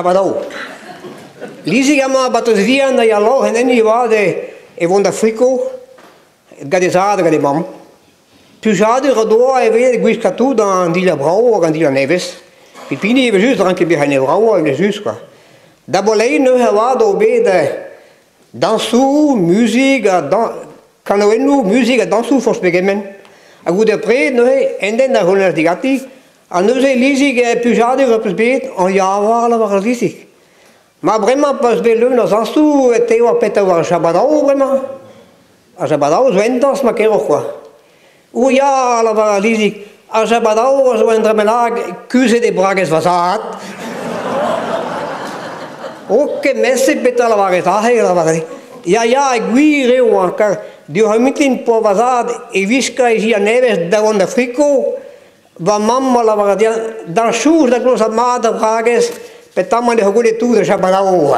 Jabadao. Lizig amañ batez vihan a ya loc'h en enni avat e vont da friko gant he zad hag gant he mamm. Plijadur o doa e vez gwiskañ tout an dilhad brav hag an dilhad nevez. Pep hini evel-just 'rank ket bezañ en e vrav evel-just kwa. Da boleiñ neuze avat eo bet dañsoù, muzik ha kanaouennoù, muzik ha dañsoù forzh pegement. Ha goude ar pred neuze un den da c'houlennas diganti ha neuze Lizig plijadur az peus bet an ya war lavar Lizig. Ma bremañ pa 'z bet leun a zañsoù e teu ar petra war ar jabadao bremañ. Ar jabadao zo un dañs ma keroc'h kwa. O ya, a lavar ar Lizig, ar jabadao a zo un dra bennak kuzhet e bragez va zad. O kement-se petra lavaret aze, a lavare. Ya, ya, gwir eo, hañ, kar diouzh ar mintin poa va zad e wiskañ e ziad nevez da vont da friko, Va mamm a lavare dezhañ, d'ar soñj da glozañ mat ar bragez, petamant e c'houlenn tout da jabadao.